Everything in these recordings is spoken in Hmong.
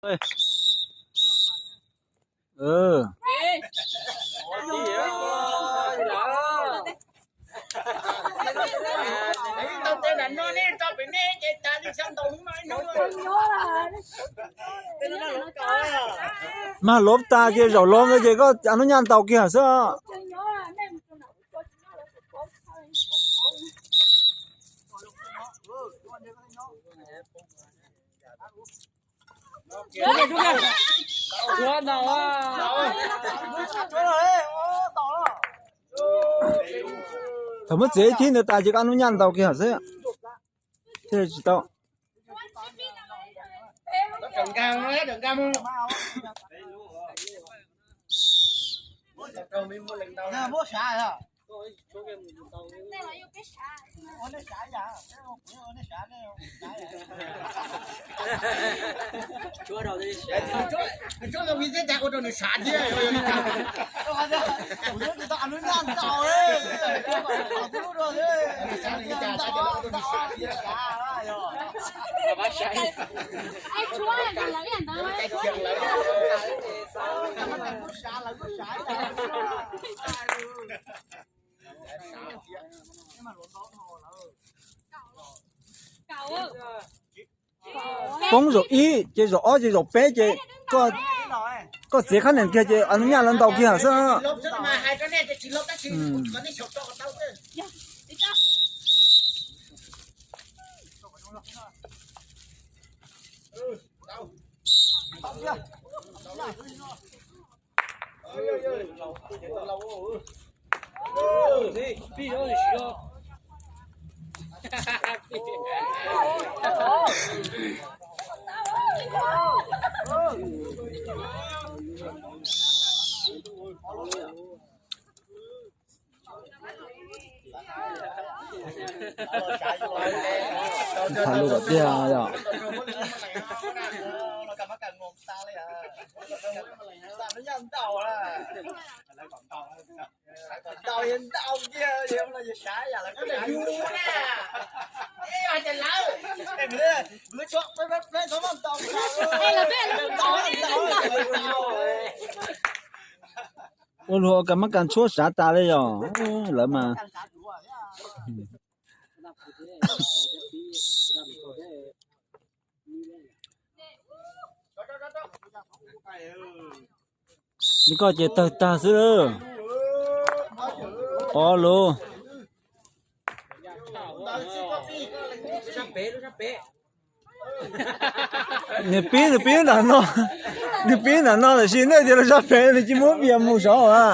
Mag lov tas ces zaum lov ntawd ces koj a nub nyaj ntaus kiag xwb. Thaum muab txiav ib thib ntawd tas ces koj a nub nyaj ntaus kiag xwb. Thiaj tsis tau. Poob zaum ib ces zaum ob ces zaum peb ces koj txiav qhab nees kiag ces a nub nyaj lawv ntaus kiag xwb. Tham lus kom tiag yom. Ua luag ua kas mab kas tshuab sav tas li yom. Lawv mas li koj ces tawg tag xwb lawm. Ob lub. Nws pib nws pib nram no, nws pib nram no tab sis nej tias lub sab pem nws tsis muab vias mus saud a.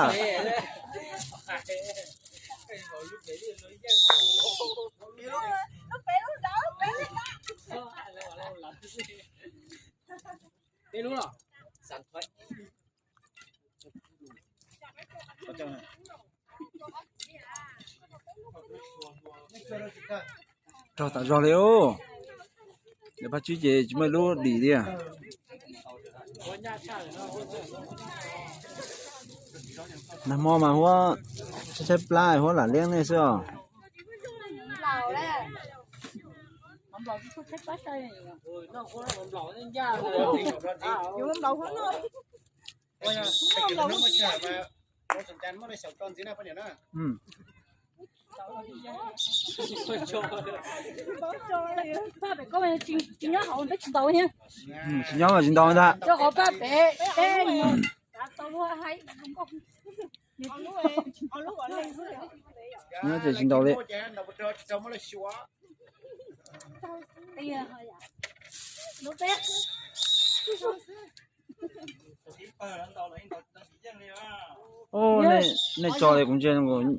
Rog tas zog li os. Lawv pab tsib ces tsis muaj ib lub dim li. Nag hmo mas huab tshaib tshaib plab huab lam liab nej xwb os. Tsis nyob mas tsis ntaus ntag. Nyob ces tsis ntaus li. Nej tso li kuv ntsia,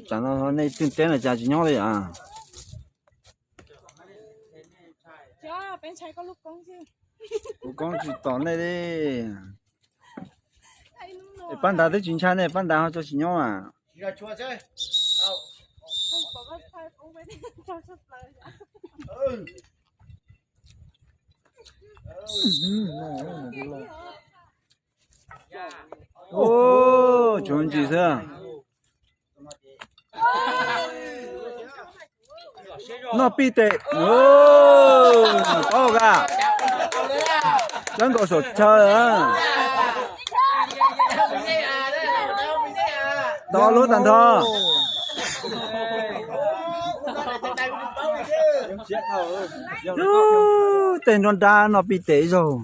tsam no nej twb teb no cas tsis nyob li as. Kuv koob tsis tom nej li. Pab nrad twb tsis ntshai ne, pab nrad ho tso tsis nyob as. Ua tsuav ntsis xwb. Noj pij tes. Paub ka. Txawb nkaus saum chaw. Tau ob lub tag nrho. Tej nruab nrab no pib tes zaug.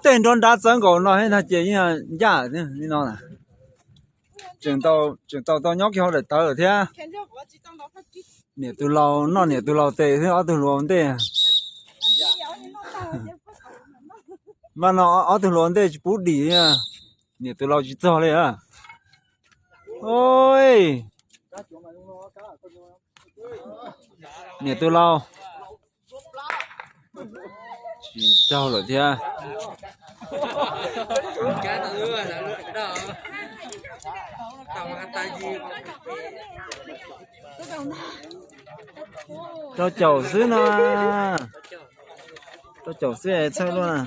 Tej nruab nrab txawb nkaus no thiab no ces yeej ncaj li no. Tseem tau tau nyob kiag hauv daim tawv lawm thiab. Niam tus laus noj niam tus laus tes thiab ob tug hluas ua ntej. Mas no ob tug hluas ua ntej tsis pub dim, niam tus laus tsis txog li. Oi, niam tus laus tsis raug lawm thiab. Rau caum xwb no. Rau caum xwb txhawj luaj na.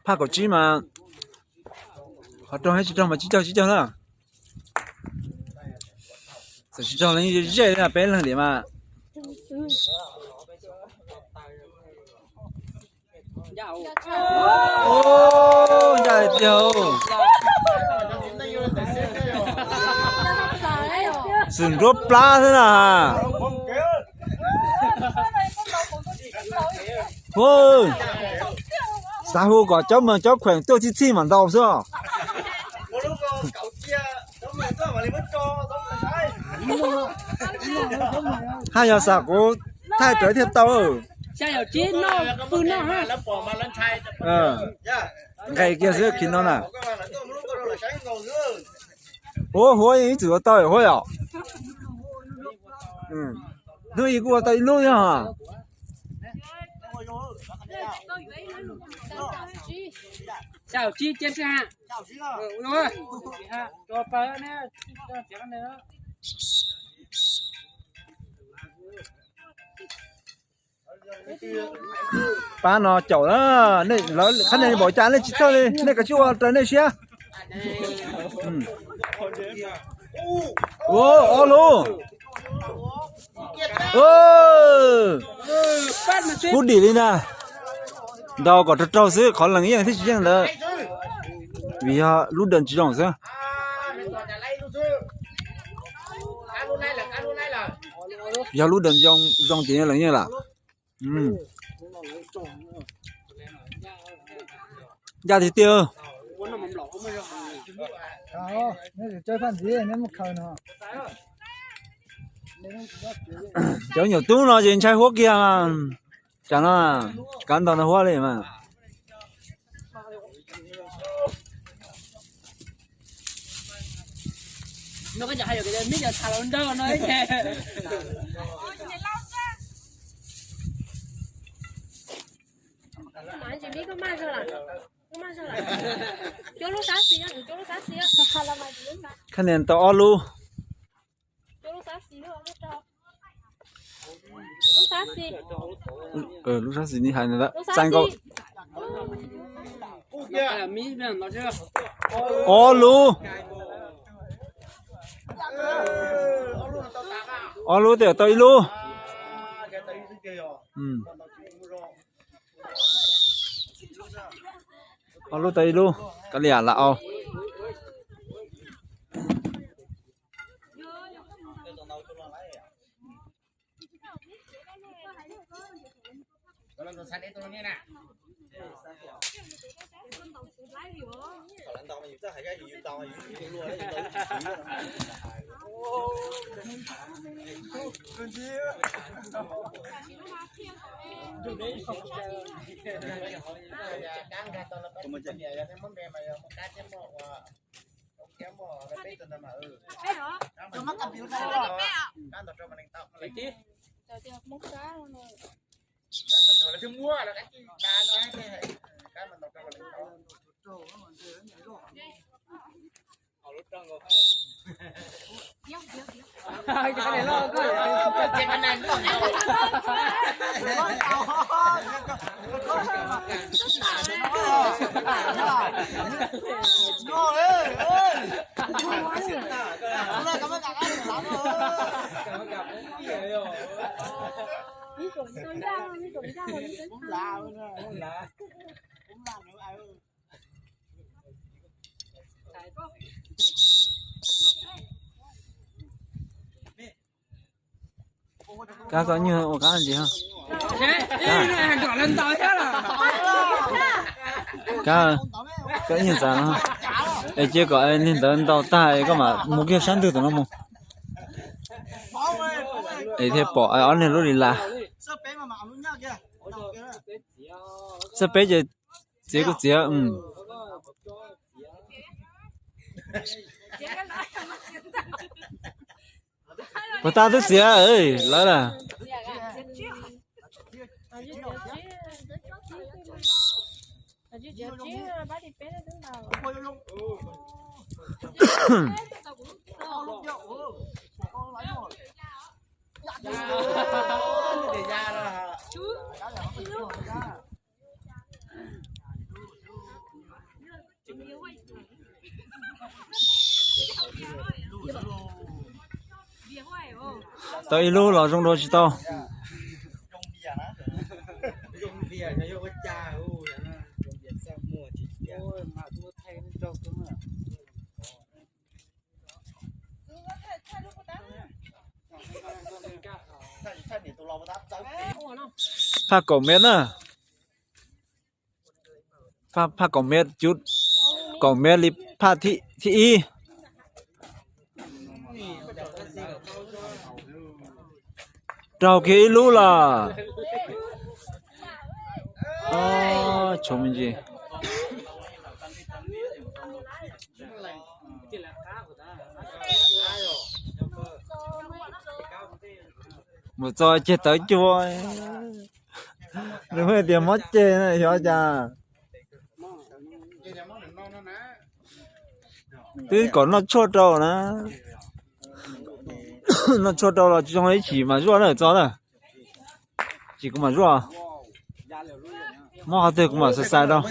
Phaj kaum tsib mas qhov raug thiab tsis raug mas tsib caug tsib caug na. Txawm tsis raug los yeej ze li peb leeg diam mas. Ncaj tiag. Xwm nruab plab xwb na. Xav hu kom cov mloog cov khuem tuaj txhij txhij mam ntaus xwb. Haj yog xav kuv thaij rawv thiaj tau. Nqes kiag xwb khi no na. Huab, huab ib txwm ua tau huab yom. Hnub ib kuj ua tau ib lub thiab. Pab no caum na, nej lawv qhab nej npaum cas nej tsis txhawj li, nej kav tsij ua raws nej siab. Ua ob lub. Pub dim li na. Ntaus kom raug raug xwb, qhov lees yeej thiab tsis yeej ntawd, vim yog lub dawm tsis zoo xwb. Yog lub dawm zoo ces lees yeej lawm. Ncaj tiag tiag. Cov nyuam tub no ces ntshai huab kiag. Tsam no kav ntog no huab li mas. Khab nias tau ob lub. Lub sab xis ni hais ntawd txais nkaus. Ob lub. Ob lub twb tau ib lub. Ob lub tau ib lub, kav liam lam au. Kab koj nyuag ua kab ntsis. Kab, koj nyuag txav no. Es cia kom niag ntawd ntaus tag es koj mam mus kiag sab ntug tom no mus. Es thiaj pom ob niag lub li las. Xab peb ces txiav kuj txiav. Puas tau twb txiav lawm las. Tau ib lub los zoo dua tsis tau. Phaj kaum mev na. Phaj kaum mev, cub kaum mev li phaj thib ib. Raug kiag ib lub lawm. Tshov me ntsis. Mus txog ceg tawv cuag. Nws pheej tias mob ceg na, xyov cas. Twb kom noj tshuaj rau na. Noj tshuaj rau los tsis zoo ib chim mas zuaj na txo na. Tsis kuv mam zuaj. Mob qhov twg kuv mam xais xais rau.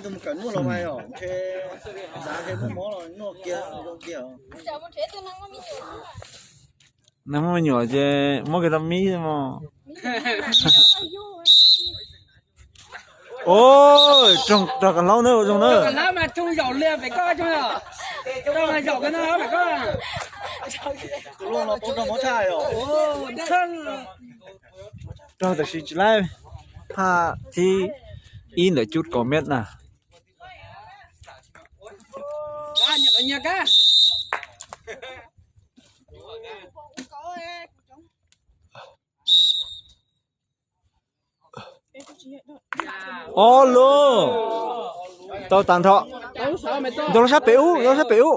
Neeg muaj me nyuam ces muab kiag rau mib mog. Oj, raug kav hlaub na, ua zoo na. Raug tam sim tsis laib, phaj thib ib ntawm cub kaum mev na. Ob lub. Tau tag nrho. Nrog lub sab pem ub, nrog lub sab pem ub.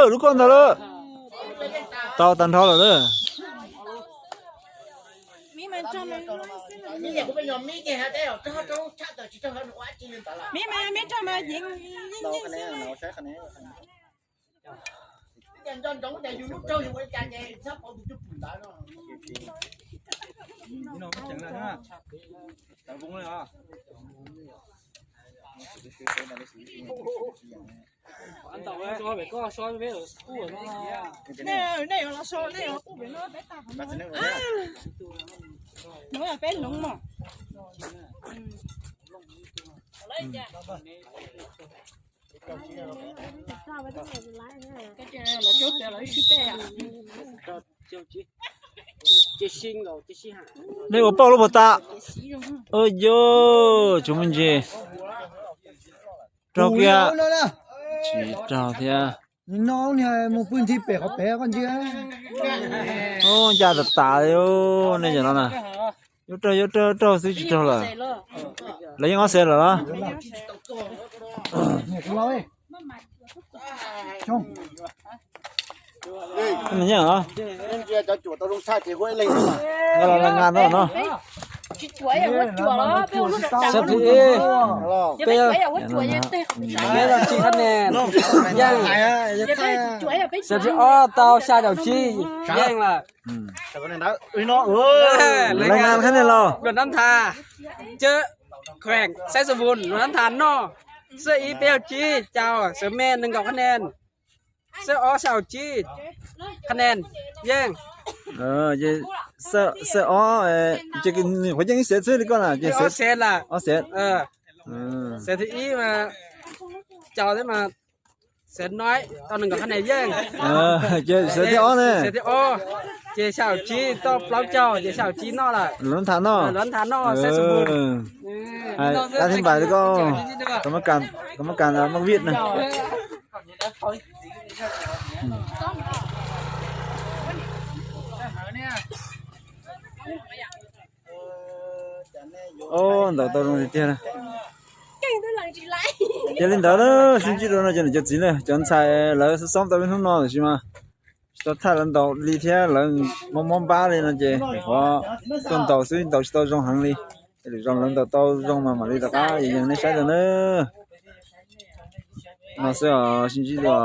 Lub koj ntag lawm. Tau tag nrho lawm na. Nej ua pauj lub puas tas? Ua yog tsuas me ntsis. Raug kiag. Tsis raug thiab. Mus pw nthi pem qhov pem koj ntsia. Ncaj tas tas li nej cov no na. Yuav raug yuav raug raug xwb tsis raug lawm. Lawv yeej ob xev lawm los? Nws nyiam los? Los los nqa no no. Xav thib ib, peb, peb tau tsib qhab nen, yeej. Xav thib ob tau xya caum tsib, yeej lawm. Lawv nqa qhab nen los? Luam Nab Thas, Cawv, Kheem, Saib Xus Vus, Luam Nab Thas noj. Xab ib peb caug tsib, Cau, Xav Me nees nkaum qhab nen. Xab ob xya caum tsib qhab nen, yeej. Xab ob, ces nws qhuav yeej ib xev xwb li koj na, ces ob xev lawm. Xav thib ib mas Cau thiab mas Xav Noib tau nees nkaum qhab nen yeej. Ces xav thib ob ne? Xav thib ob, ces xya caum tsib tau plaub caug, ces xya caum tsib noj lawm. Luam Nab Thas noj. Luam Nab Thas noj, Saib Xus Vus. Dab thib npais li koj, koj muab kas, koj muab kas maj vij na. Ntaus tau zoo tiag tiag. Ces li ntawd na, sib ntsib dua no ces niam cov txiv na, cov ntxhais lawv xoob xoob tau ib hnub no tiam sis mas tsis tau thaij lawv ntaus li thiab, lawv mob mob npab li no ces nyuam qhuav tuaj ntaus xwb, ntaus tsis tau zoo heev li. Lwm zaus lawv ntaus tau zoo mas mam li rov qab yees nej saib dua na. No xwb os, sib ntsib dua.